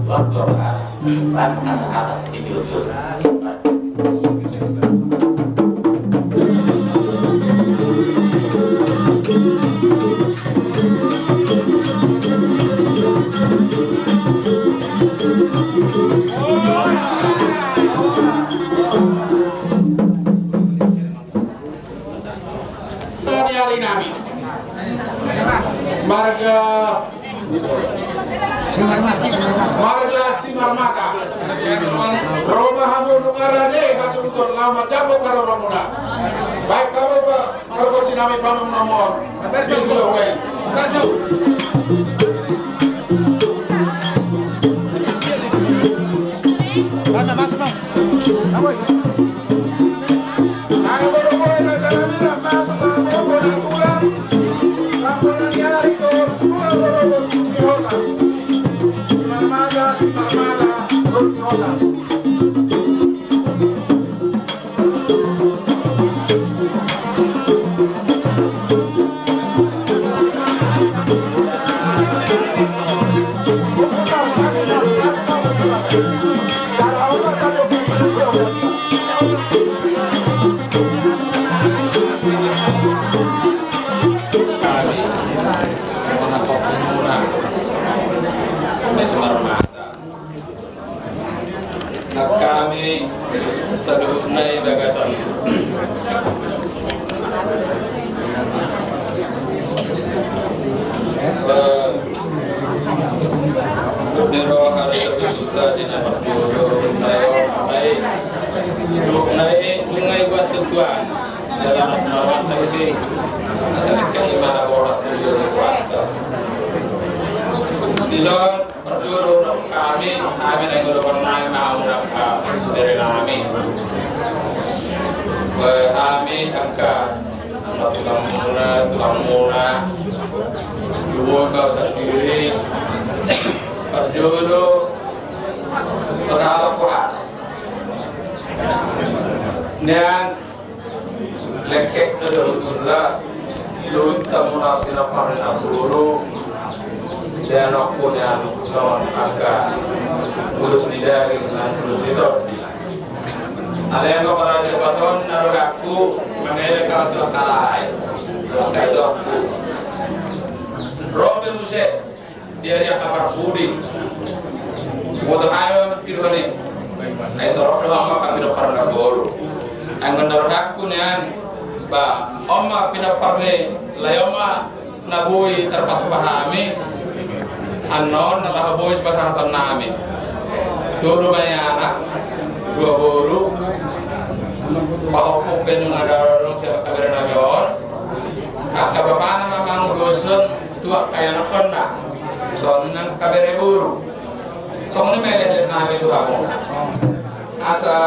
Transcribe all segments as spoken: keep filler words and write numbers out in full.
Nami ari nami. Marga, marga Simarmata. Ro ma hamu nunga rade hasuhuton laho manjangkon haroramuna. Baen hamu pa pargonsi nami panom nomor. Di pulau lain. Mana masuk, Bang? Angka hami saluhutna i bagasan, eh, ni roha di saluhutna di na parjolo na i, na i, na i, nunga i buat ketua. Dalam semangat dari si, asal ikan di mana bola tujuh kuat. Di zon Parjolo dohot hami, hami na ingkon dohonon nami ma hamu angka bere nami. Hami angka tulangmuna, tulangmuna, lumobi ma sandiri. Parjolo, pasahat tu Tuhan. Nian Lekek do sebetulna, luhut hamu na pinompar ni naboru, di anakku nian, songon angka ulos ni daging nang ulos ni tondi. Alai anggo pala di bason na rohangku, mangelek au tu angka lae, tu angka itoku. Ro pe muse. Dia dia kabar budi. Boto hami ma mangkirim i. Ai torop do hamu angka pinompar ni naboru. Anggo na rohangku nian, ba on ma pinompar ni lae on ma na boi tarpatupa hami. Annon na laho boi sipasahaton nami. Tolu ma i anak, dua boru. Pahompung pe nunga adong sian angka bere nami on. Angka bapana ma mangudoshon tu angka ianakhonna. Songon i nang angka bere boru. Songon i ma i lehon nami tu hamu. Asa.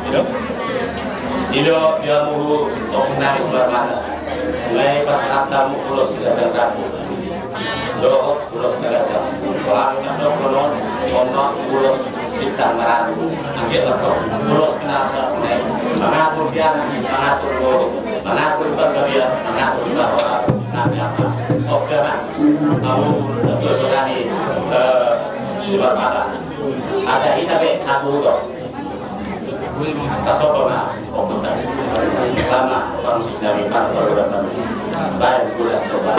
Ido, ido, dia mulu, tong nari suara mana? Mulai pas kata mu, ulos tidak terganggu. Dohot ulos na gajah. Soalna dohot on, on ulos bintang na ragu. Anggiat ma ulos na ragu, mangatur pianak, mangatur boru, mangatur panggabean, mangatur parhorasan. Oke, Mak. Ahu, tutu tadi, eh, di Barbata. Asa hita be, satu do. Tasopo ma, oke, tadi. Sama, bang, si Nabi, Pak, baru datang. Baik, udah, coba.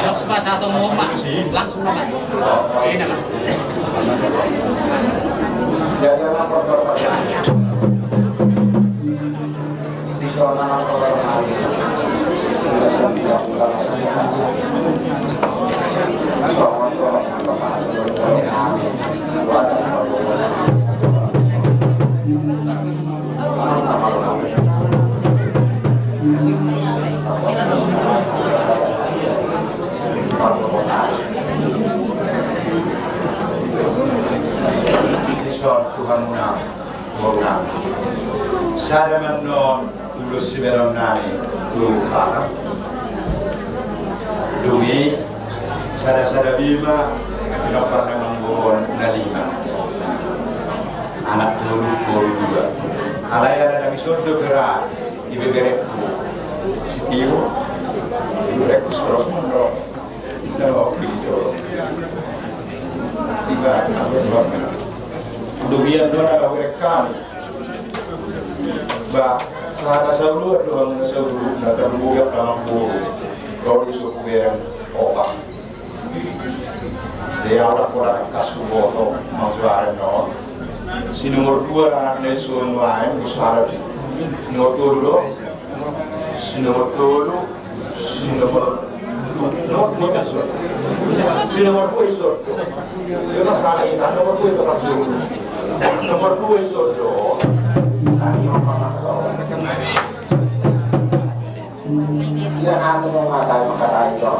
Langsung, Pak, satu mau, Pak. Langsung, Pak. Ini, Pak. Tuhan, Tuhan. Sada ma annon ulos sibahenonnami tu hata. Dung i, sada-sada be ma pinompar na manggohi na lima. Anak tolu, boru dua. Alai ala dang ison do bere, ibeberengku sitio, ibeberengku si Rosmondro. Dung i annon na gabe hami. Ba, sahata saluhut do hamuna saluhutna, tarlumobi angka amangboru. Ro do isungku bereng opat. Jadi au ndang pola tangkas huboto manang suara annon. Si nomor dua anakna i, songon nuaeng, di suara di nomor tolu do. Si nomor tolu. Si nomor, nomor dua i so. Si nomor dua i so. Dia mas kalah ikan, nomor dua i so. Nomor dua i so. Dia nanti mau makan, makan aja.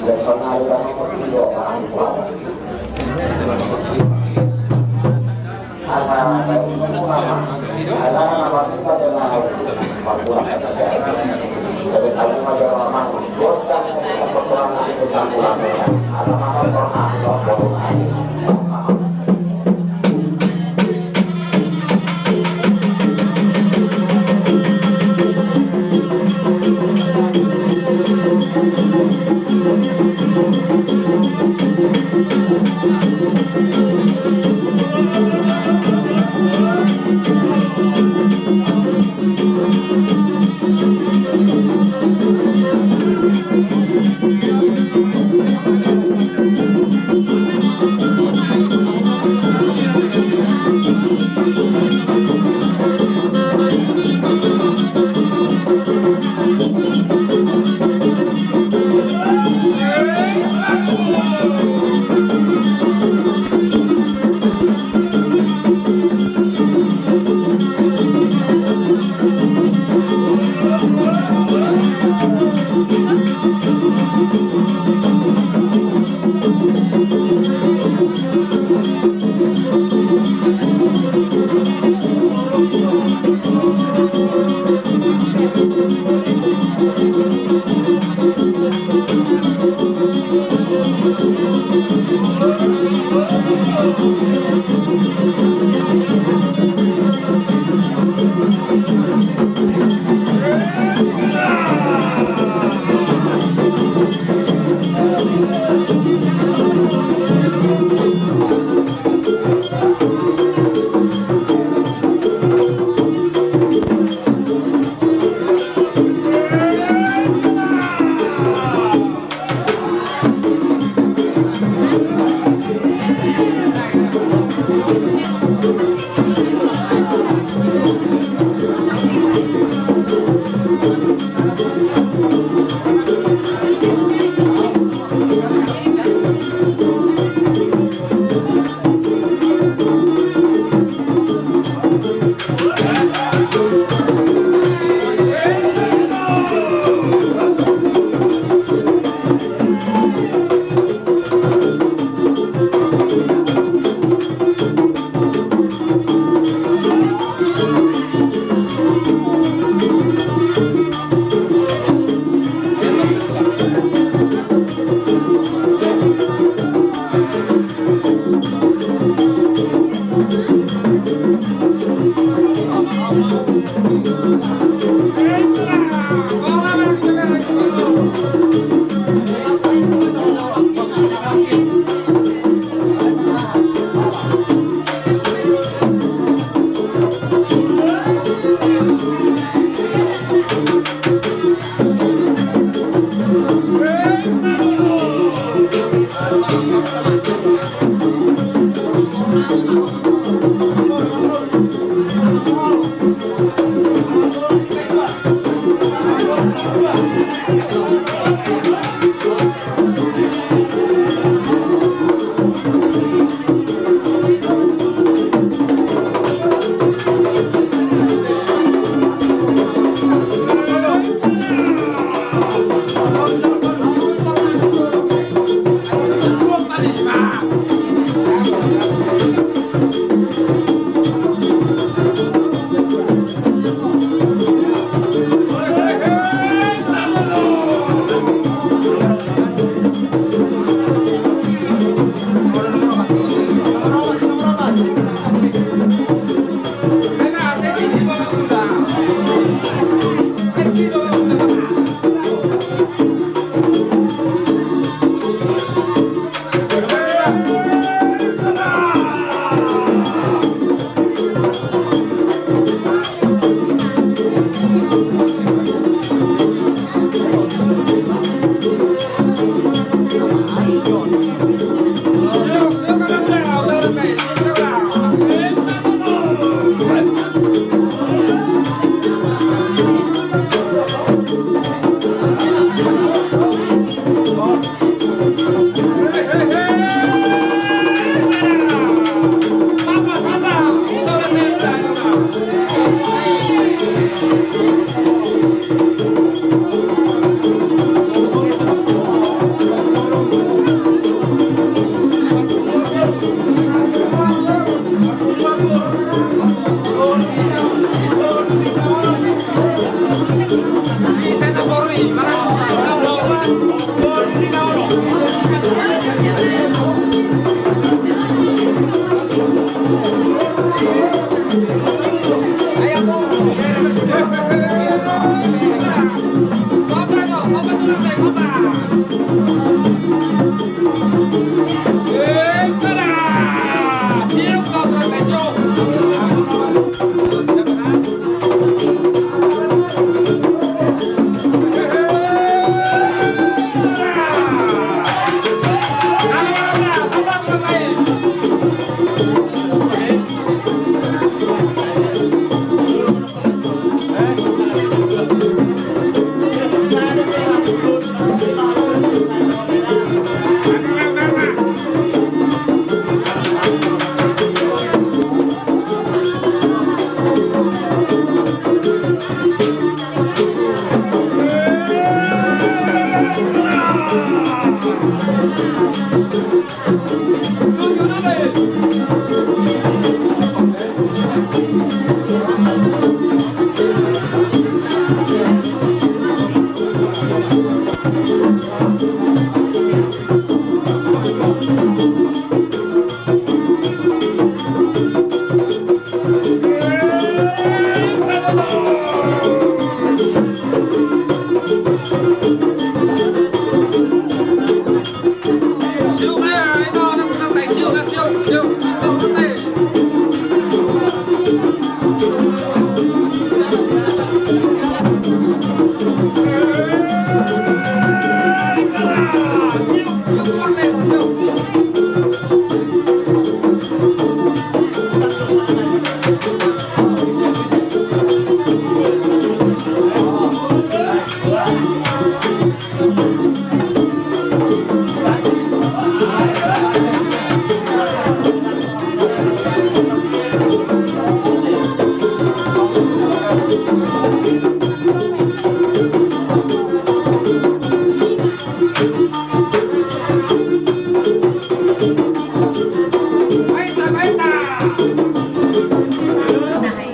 Dia pernah ada nomor dua, orang tua.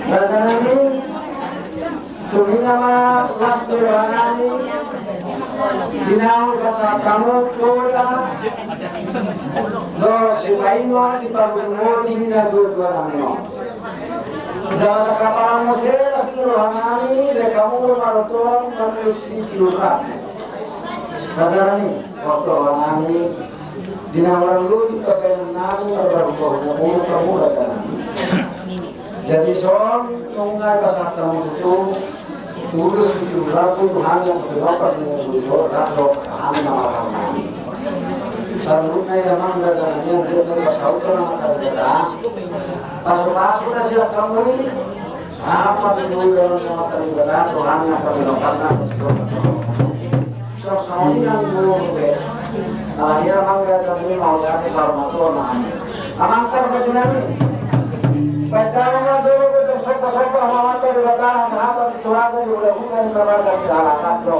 Raja nami, tu hita ma las ni roha nami, di naung pasahat hamu poda dohot sipaingot di parngoluon ni natuatua nami on. Jala sangkap hamu muse las ni roha nami, bahen hamu do marotoan marlos ni tiur rambu. Raja nami, martua roha nami, di na maranggi paganuan nami, marbarung parumaen nami, raja nami. Jadi son, nunga pasahat hamu tutu ulos ni tiur rambu tu hami angka pinompar ni na dua on, rap dohot hami na marhaha nami. Saluhutna i amang raja nami, anggiat ma pasaut ma hata ni Debata. Pasupasu ma sian hamu i. Sapa ni dalam nama Debata, Tuhan yang paling lengkap. Songon i nang mulu be. Ala ni i amang raja nami, mauliate saur matua ma. Amang pargonsi nami. Baen damang ma jolo be, somba-somba ma tu Debata, hata ni Debata, di hula-hula ni marga di halaman do.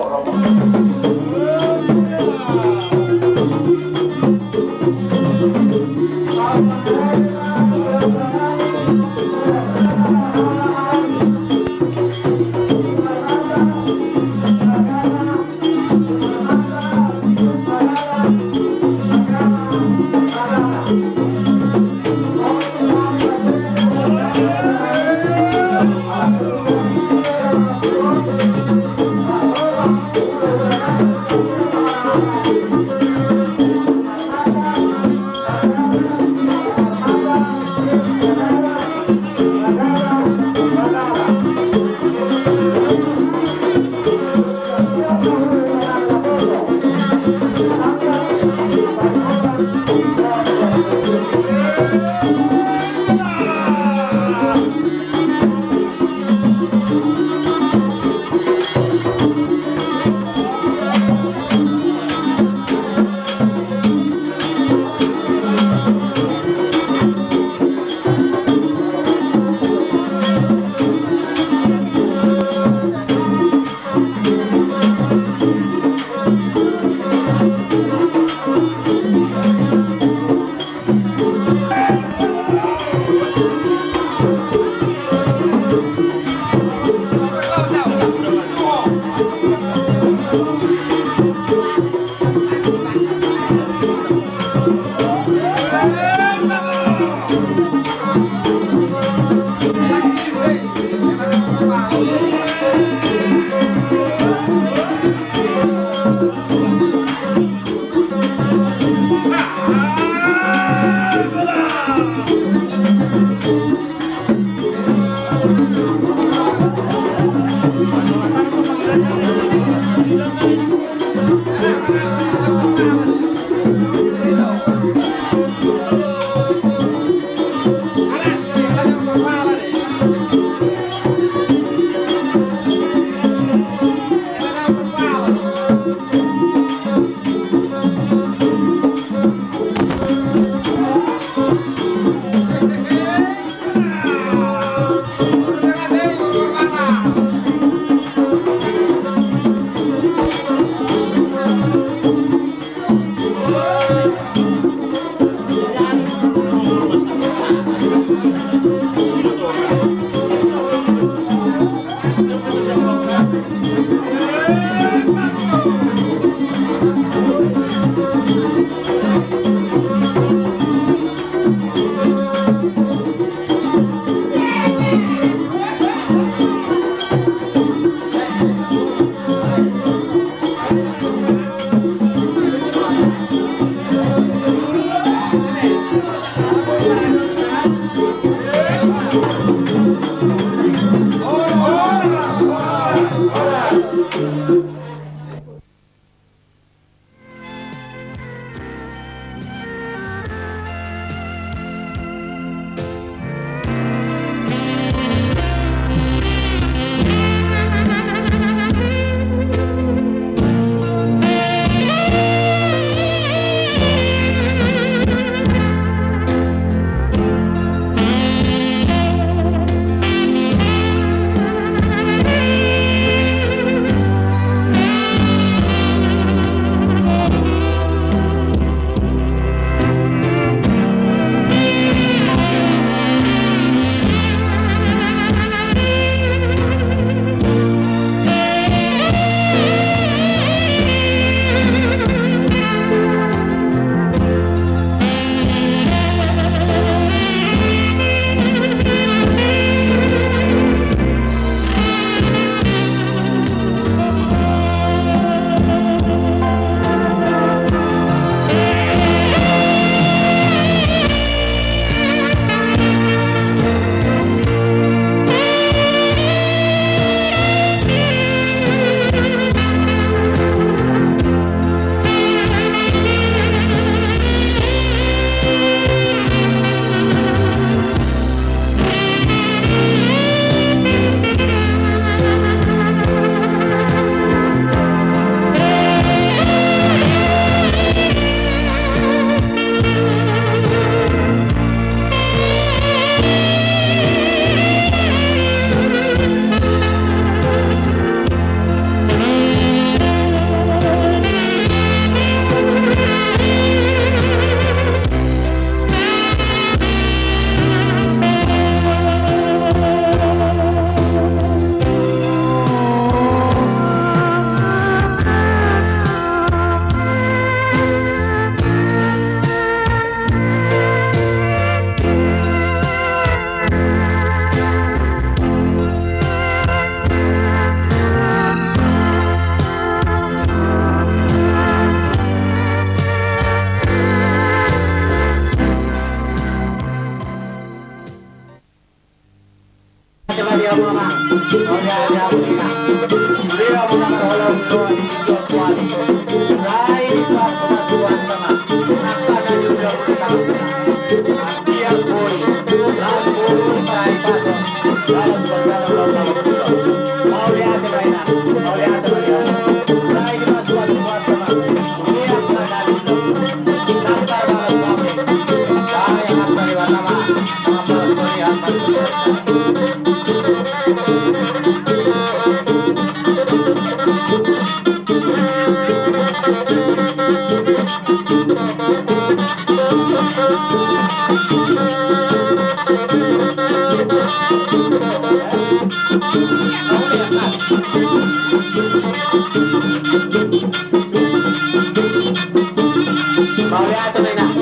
Mauliate ma, inang.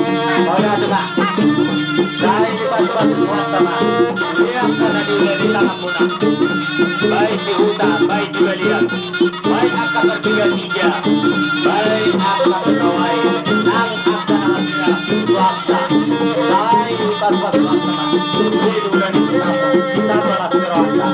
Mauliate ma. Sai dipasupasu Tuhanta ma sude angka na niula ni tanganmuna. Baik di huta, baik di balian, baik angka partigatiga, baik angka pegawai nang angka na marhira tu angka. Sai dipasupasu Tuhanta ma sude niula ni tanganmuna. Sai las ni rohanta.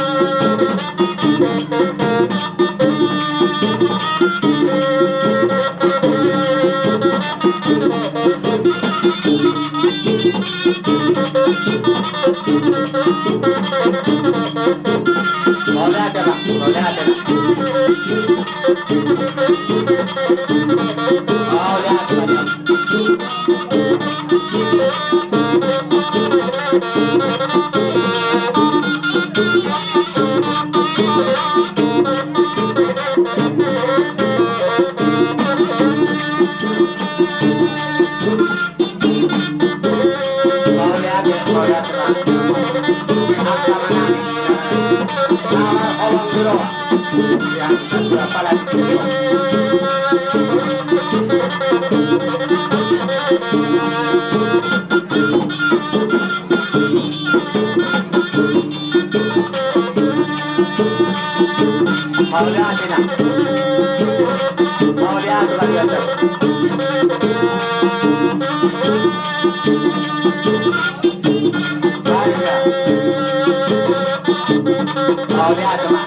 Mauliate, inang. Mauliate, mauliate. Mauliate ma.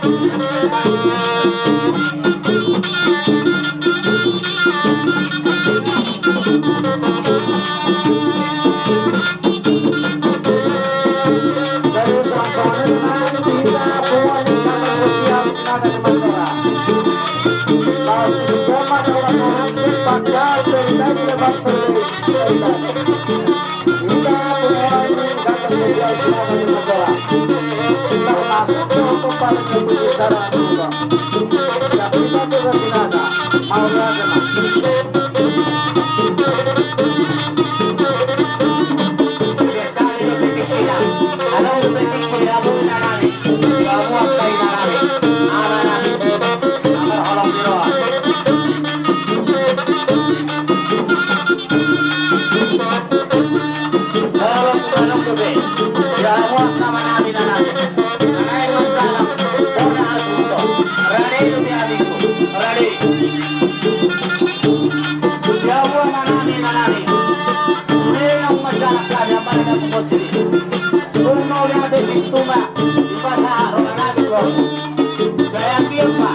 Sai anggiat ma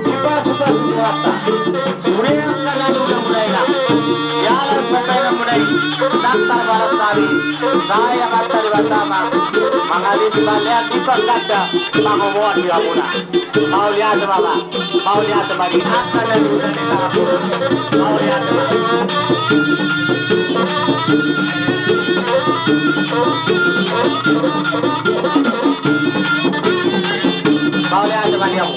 dipasupasu Tuhanta sude angka na niula muna i, na siala ni pambahenanmuna i, nang tarbalas hami. Sai Amanta Debata ma mangalehon hami di parganda pangomoan di hamuna. Mauliate ma, Amang. Mauliate ma di angka na niula ni tanganmuna. Mauliate ma. Mauliate ma di hamu.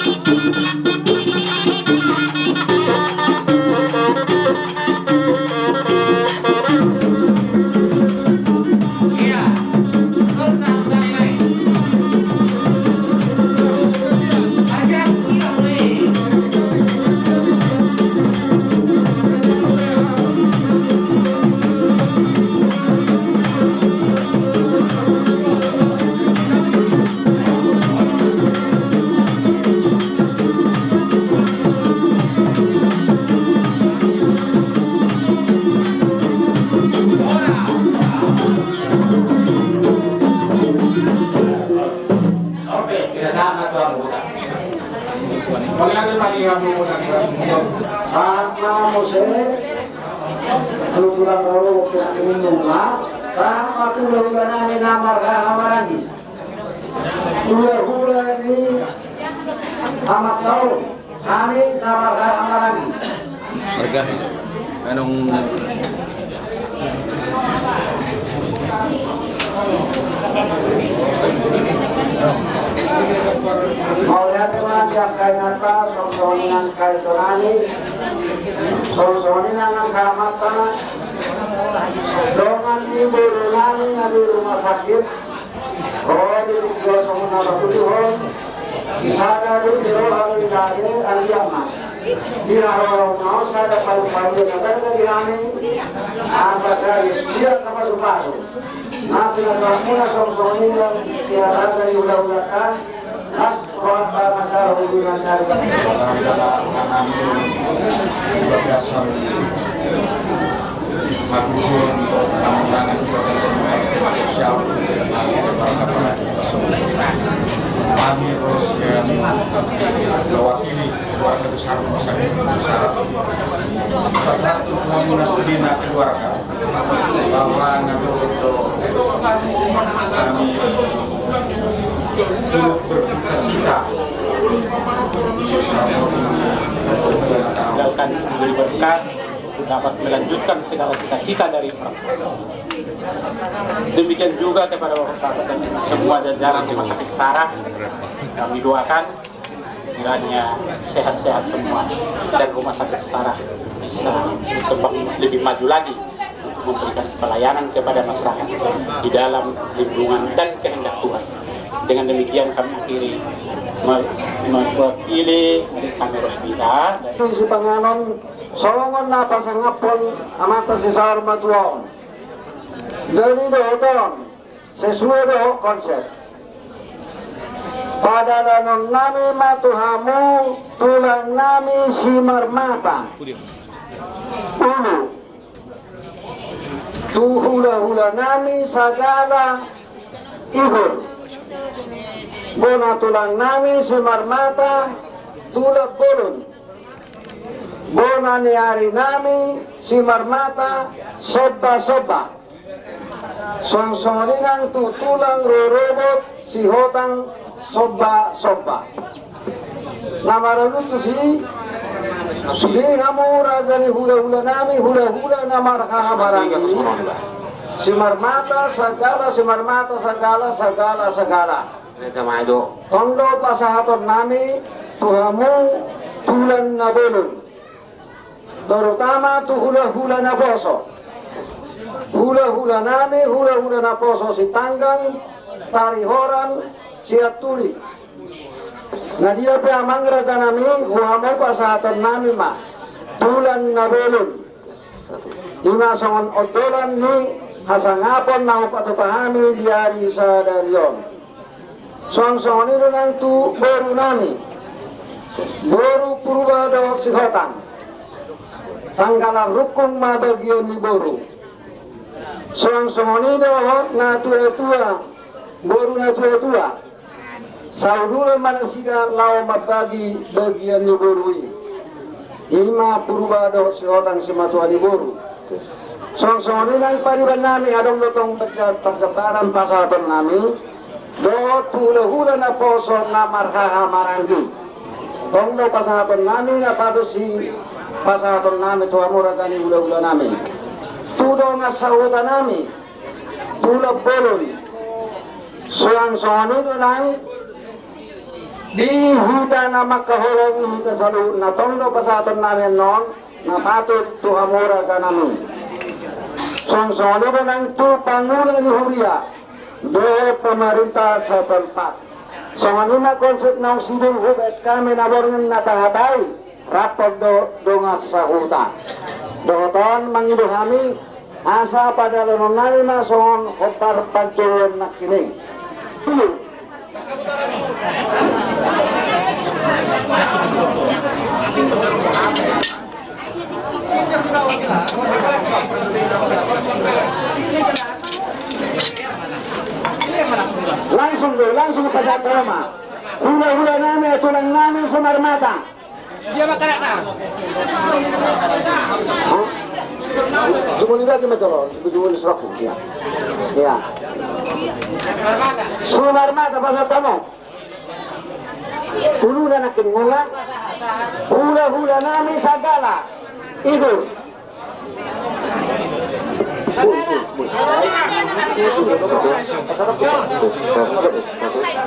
Mauliate ma di hamu. Sahat ma muse tu tulang rorobot, tu tulang nami na marhaha maranggi. Hulahula ni amanta on, hami na marhaha maranggi. Marga. Anong Mauliate ma di angka inanta, songon i nang angka ito nami, songon i nang angka amanta, dongan ni boru nami na di rumah sakit. Ro di tingki on songon na patutihon, sisada do di roha ni dade, anggiat ma di haroro na on sada palu-palu na gabe di hami, asa gabe sudia na pasu-pasu. Na pinatupa muna songon i nang di raja ni hulahulanta, las rohanta na gabe hubungan dari. Biasa. Kami terus yang mewakili keluarga besar rumah sakit besar. Salah satu komunitas bina keluarga bahwa nanti untuk kami turut berduka cita. Tinggalkan, memberi berkat, dapat melanjutkan segala cita-cita dari orang tua. Demikian juga kepada bapak-bapak dan semua jajaran rumah sakit Sarah, kami doakan kiranya sehat-sehat semua dan rumah sakit Sarah bisa berkembang lebih maju lagi untuk memberikan pelayanan kepada masyarakat di dalam lindungan dan kehendak Tuhan. Dengan demikian kami akhiri me-, mewakili dari kami Rosbita dan Sipanganon. Songon na pasangaphon amanta si saur matua on. Jadi dohot on, sesuai dohot konsep. Padalanon nami ma tu hamu tulang nami Simarmata. Ulu. Tu hulahula nami sagala ihur. Bona tulang nami Simarmata, tulang bolon. Bona ni ari nami Simarmata, somba-somba. Songon i nang tu tulang rorobot Sihotang, somba-somba. Na maraluntusi, sude hamu raja ni hulahula nami, hulahula na marhaha maranggi. Simarmata sagala, Simarmata sagala, sagala, sagala. Tong do pasahaton nami tu hamu tulang na bolon. Terutama tu hulahula naposo. Hulahula nami, hulahula naposo Sitanggang, Tarihoran, Sianturi. Na dia pe amang raja nami, tu hamu pasahaton nami ma tulang na bolon. I ma songon ondolan ni hasangapon na hupatupa hami di ari sadari on. Songon i do nang tu boru nami, boru Purba dohot Sihotang. Tanggalan rungkung ma bagian ni boru. Songon i dohot na tua-tua, boru na tua-tua. Saudul ma nasida laho mambagi bagian ni boru i. I ma Purba dohot Sihotang simatua ni boru. Songon i nang pariban nami, adong do tong parjambaran pasahaton nami dohot tu hulahula naposo na marhaha maranggi. Tong do pasahaton nami na patut sipasahaton nami tu hamu raja ni hulahula nami. Tu dongan sahuta nami, tulang bolon. Songon i do nang di huta na mangkaholongi hita saluhutna, tong do pasahaton nami annon na patut tu hamu raja nami. Songon i do nang tu pangula ni huria dohot pamarenta setempat. Songon i ma konsep naung sidung hubaen hami na borngin na tahatai. Rap do dongan sahuta. Dohot on mangido hami, asa padalanon nami ma songon hombar panjouon nangkining. Langsung do, langsung pasahat ma. Hula-hula nami, tulang nami, Simarmata. Dia makan anak. Hah? Cuma ini lagi, Mas, tolong. Cuma ini serok, ya. Ya. Simarmata, pasahat hamu. Uluna nangkin mulak. Hula-hula nami Sagala. Igur.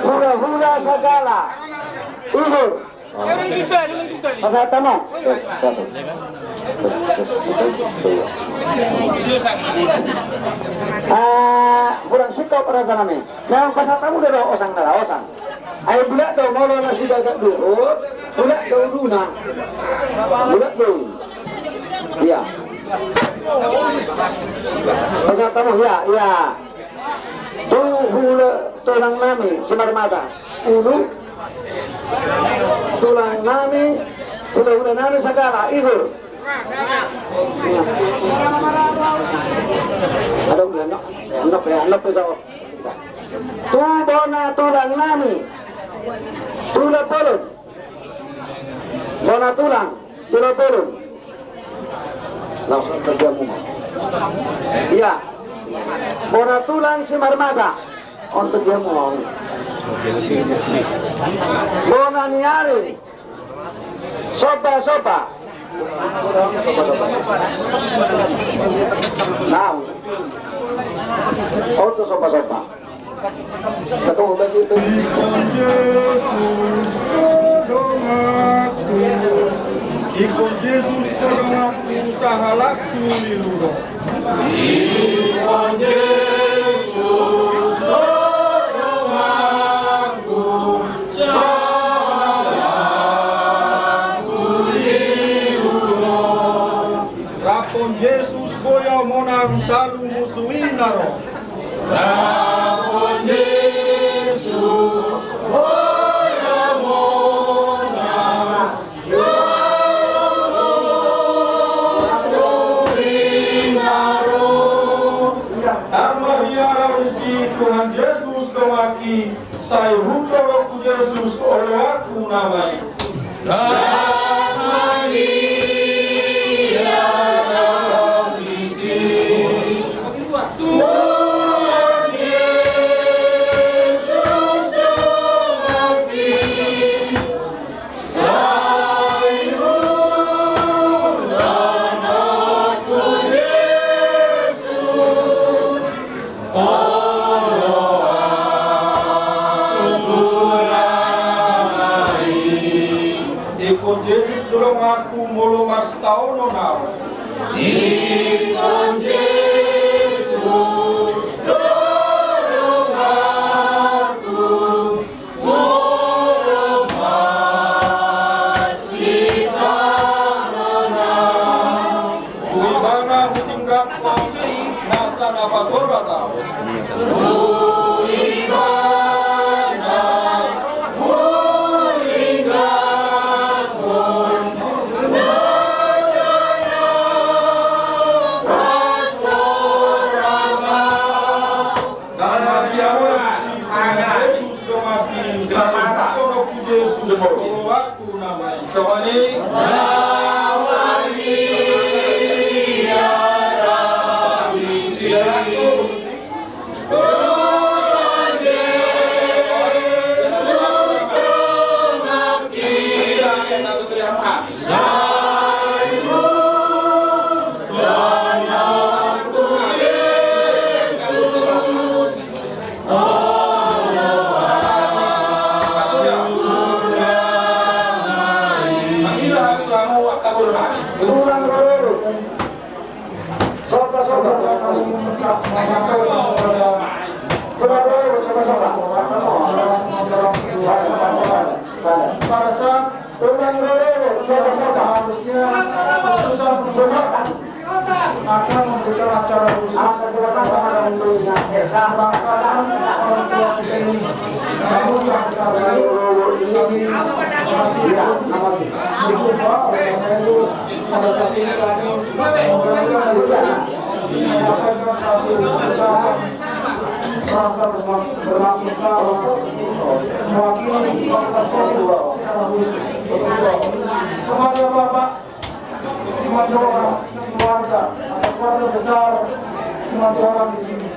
Hula-hula Sagala. Igur. Pasahat hamu. Ah, hurang singkop raja nami. Memang pasahat hamu do, do osang na, osang. Ai bulat do, molo na sibagak dohot, bulat do uluna. Bulat do. Iya. Pasahat hamu, iya, iya. Tu hula tulang nami, Simarmata. Ulu. Tulang nami, hula-hula nami Sagala, Igur. Ada udah, nok. Nok ya, nok ya, jawab. Tu bona tulang nami. Tulang bolon. Bona tulang, tulang bolon. Langsung kerja mu. Iya. Bona tulang Simarmata. On kerja mu. Bona ni ari. Soba, soba. Nah. On tu soba, soba. Ingkon Jesus do donganku. Ingkon Jesus do donganku, sahalakku lilu do. Ingkon Jesus do donganku, sahalakku lilu do. Rap on Jesus boi au monang talu musuhina ro. Rap on Jesus boi au monang talu musuhina ro. Nang marhiara disi Tuhan Jesus donganki. Sai hutorop tu Jesus oloanku nama i. Dang magia dang disi. Tuhan Jesus donganki. Sai hutorop tu Jesus. Ingkon Jesus do donganku molo marstaonon au. Ingkon Jesus do donganku. Ibana hutinggalhon nasa na pasorat au. Dang magia dang disi. Tuhan Jesus donganki. Selamat. Hutorop tu Jesus oloanku nama i. Songoni. Dang magia dang disi. Tuhan Jesus donganki. Pada saat seharusnya putusan akan memberikan acara khusus rangkaian orang tua kita ini. Namun sampai saat ini kami masih belum berjumpa, oleh karena itu pada saat ini kami menyampaikan satu ucapan Rasa bermak-, bermaksud apa? Mewakili Fakultas Teknik. Kepada Bapak Simanjorang sekeluarga, ada keluarga besar Simanjorang di sini.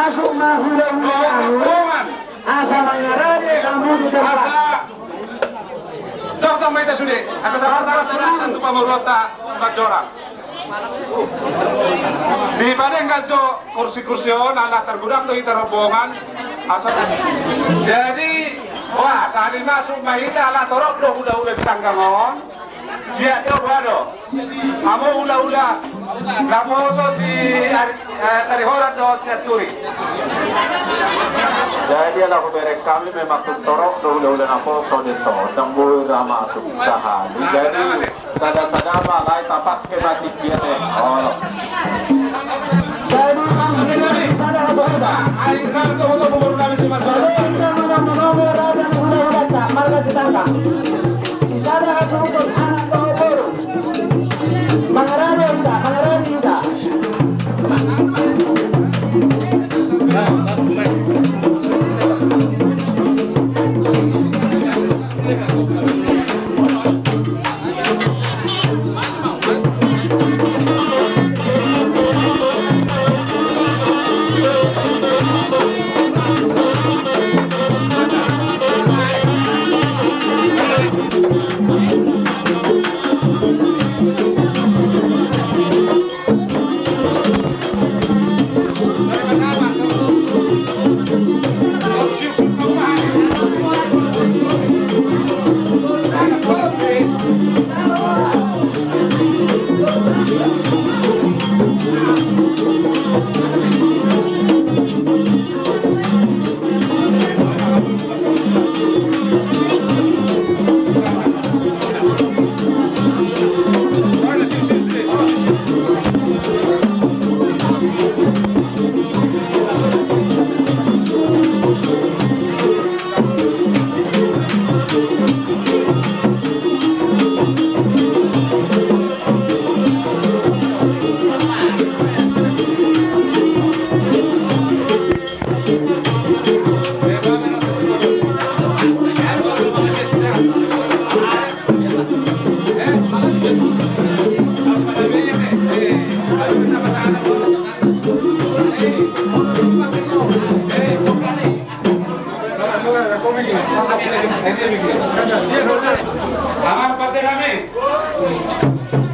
Masuk ma hula-hula. Asa mangarade hamu tu tempat. Asa. Tongtong ma hita sude. Asa tahan salah sunat tu pamoruonta Simanjorang. Dipadenggan jo kursi-kursi on ala targudang do hita rombongan. Asa. Jadi, wah, sahali masuk ma hita ala torop do hula-hula Sitanggang on. Siap do, boha do. Hamu hula-hula naposo si Ari, eh, Tarihoran dohot Sianturi. Jadi ala hubereng hami memang tung torop do hula-hula naposo dison, ndang boi ra masuk sahali. Jadi sada-sada ma alai tapake ma tingki an, eh. Olo. Jadi masuk sada-sada. Ai, kan, tuh, tuh, umur kami cuma. Jadi kita mau mengambil rasa hula-hula marga Sitanggang. Sisada hasuhuton anak dohot boru. Mangarade hita, mangarade hita. Amang pande nami.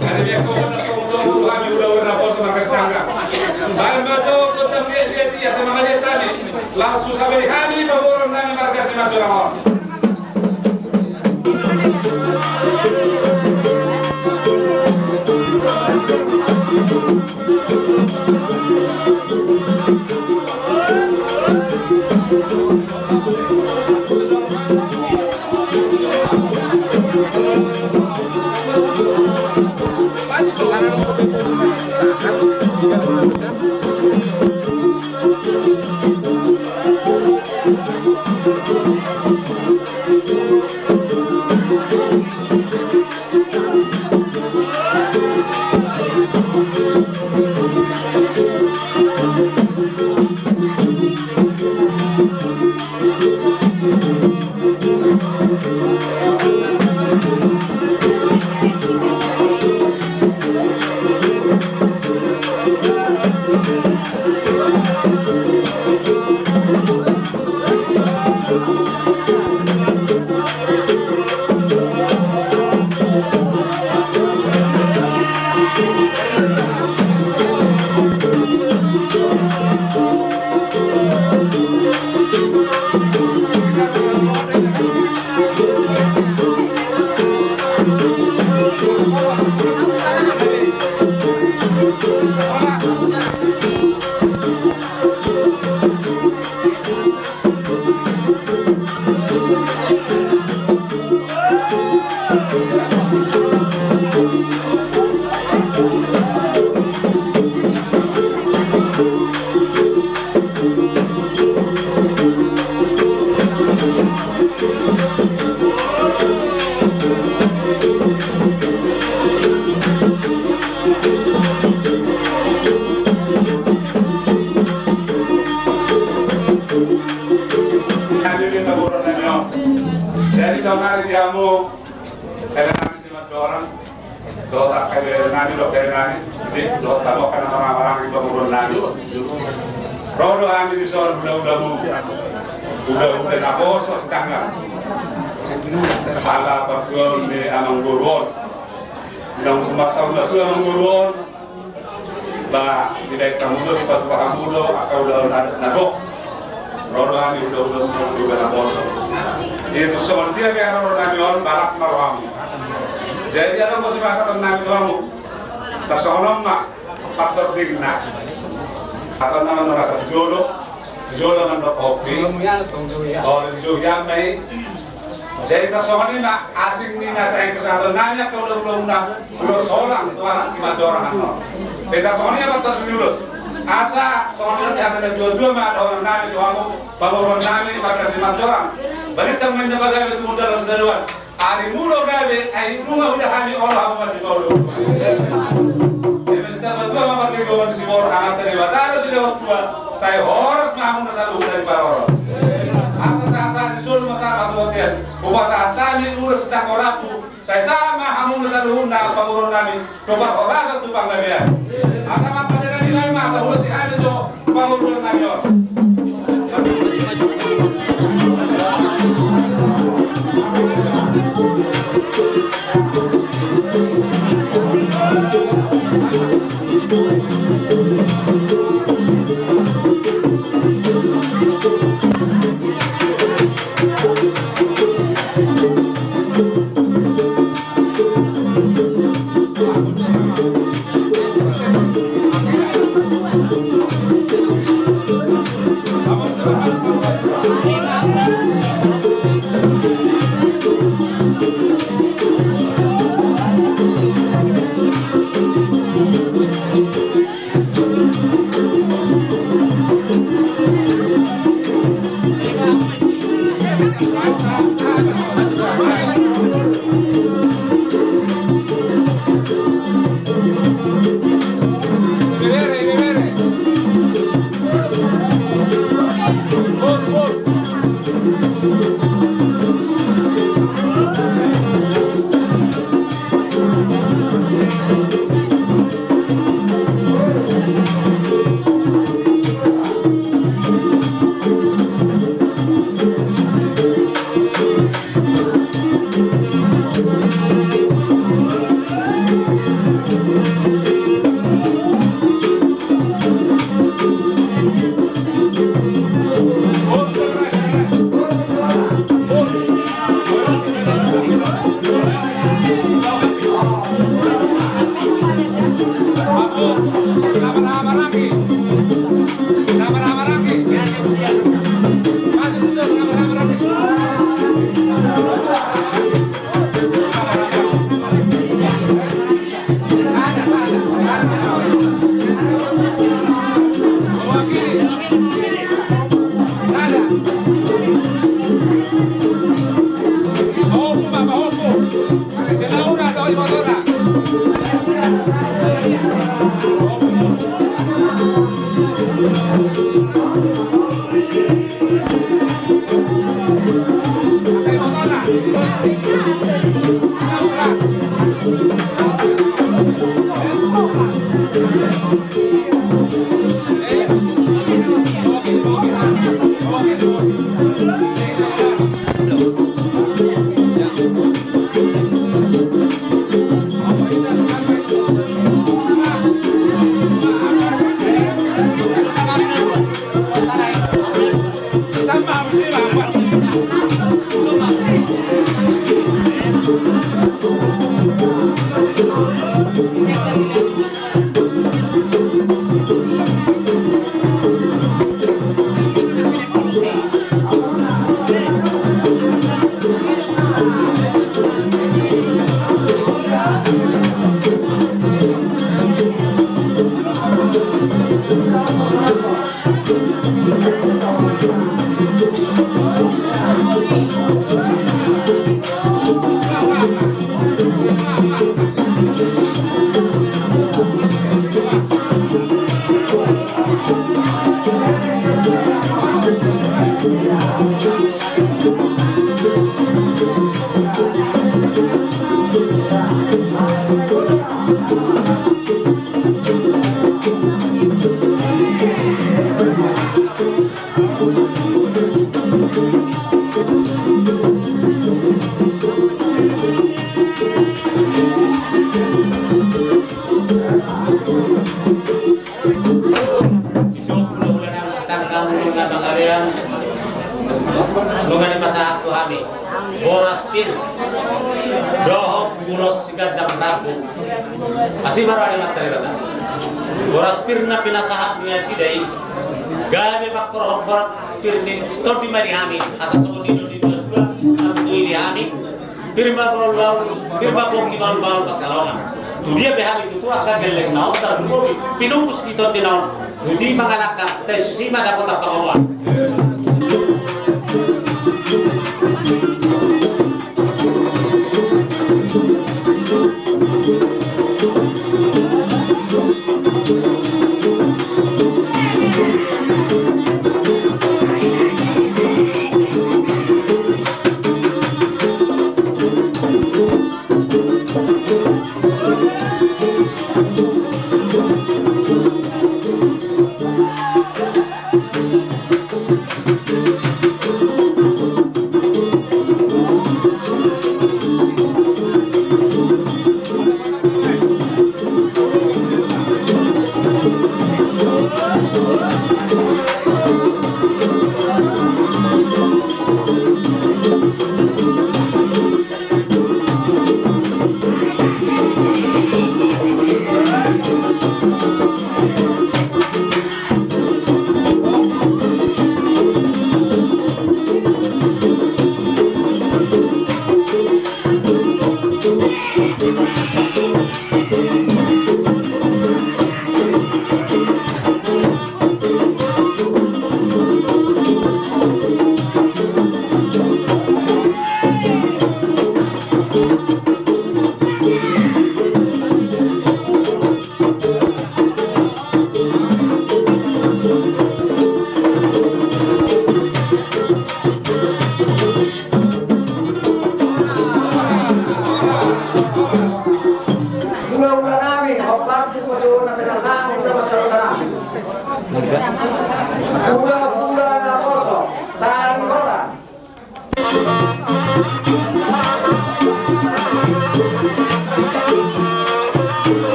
Jadi biar kau nak kau dua puluh kami udah udah kau sama kacangga. Baru baca kau tapi dia dia sama dia tadi. Langsung sampai hari baru nami marga Simanjorang. Jadi saudari di hamu, kadang nami si Madorang, dohot angka ibebere nami, dohot bere nami, jadi dohot hamu angka na marhahamaranggi pamoruon nami. Ro do hami dison hulahulamu, hulahula naposo sitanggar. Ala partuaon ni amangboru on. Inang sumasaur matua amangboru on. Ba, dibaen hamu do, dipatupa hamu do angka ulaon adat na gok. Ro do hami hulahulamu, hulahula naposo. Jadi tung songon dia pe haroronami on, balas ma rohamu. Jadi adong do sipasahatonnami tu hamu. Tarsongon on ma. Partordingna. Atau nama merasa jolo, jolo mandok kopi. Oh, jolo ya mai. Jadi tarsongon i ma asing ni na sai pasahatonnami angka ulaonmuna. Ulos holan tu anak Simanjorang annon. Asa songon i ma partording ni ulos. Asa songon i ma hata na jual-jual ma dohononnami tu hamu, pamoruonnami marga Simanjorang. Balintang ma inna pagabe tumundalhon sidaluhan. Ari muna gabe, ai nunga huida hami olo hamu masipaolo. Eme sitamba tua ma martigoman siborok, amanta Debata do silehon tua, sai horas ma hamuna saluhutna diparorot. Asa sahat-sahat ni solu ma sahat tu bontean, hupasahat hami ulos sitangko rambu, sai sahat ma hamuna saluhutna pamoruonnami. Tu parhorasan tu panggabean. Asa mangkatai nami ma asa hulos i hami tu pamoruonnami on. Na pangalean, nunga dipasahat tu hami boras pir dohot ulos siganjang rambu. Asi ma roha ni Amanta Debata. Boras pir na pinasahat ni nasida i gabe mangkorhon boras pir ni si Tondi ma di hami, asa songon i do di dua dua, asa songon i di hami. Pir ma bahul-bahul, pir ma pongki bahul-bahul pansalongan. Tu dia pe hami tutu angka gellengna on tarlumobi pinupus ni tondina on. Botima mangalangka, tai susi ma dapotan pangomoan. Hulahula nami, hombar tu boto na pinasahat ni na marsaor nami. Hulahula na poso, tangi roda.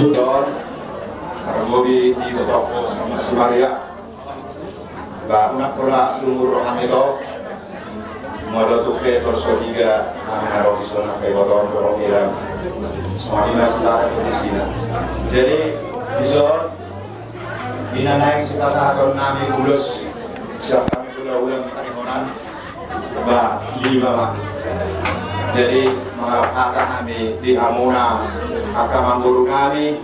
Dison, tarlumobi di itoto si Maria. Ba unang pola lungun roham ito. Molo tung pe torus so piga hami na ro dison angka ibotom dohot inang. Songon i ma sitata kondisina. Jadi dison, di na naeng sipasahaton nami ulos sian hami hulahula Mangalusi on, ba lima ma. Jadi mangalap hata hami di hamuna angka namboru nami,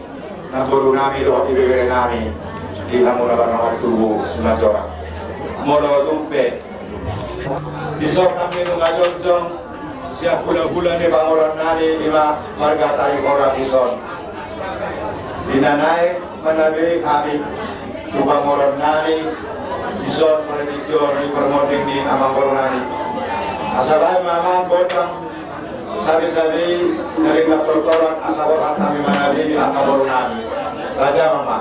namboru nami dohot ibebere nami, di hamuna Barna Tubu Simanjorang. Molo tung pe dison hami nunga jongjong sian hulahula ni pamoruon nami, ima marga Tarihorat dison. Di na naeng manabei hami tu pamoruon nami dison, molo tingki on di parmonding ni amangboru nami. Asa baen ma amang gondang sabe-sabe na ringkot tortoran, asa holan hami manabei angka boru nami. Baen damang ma.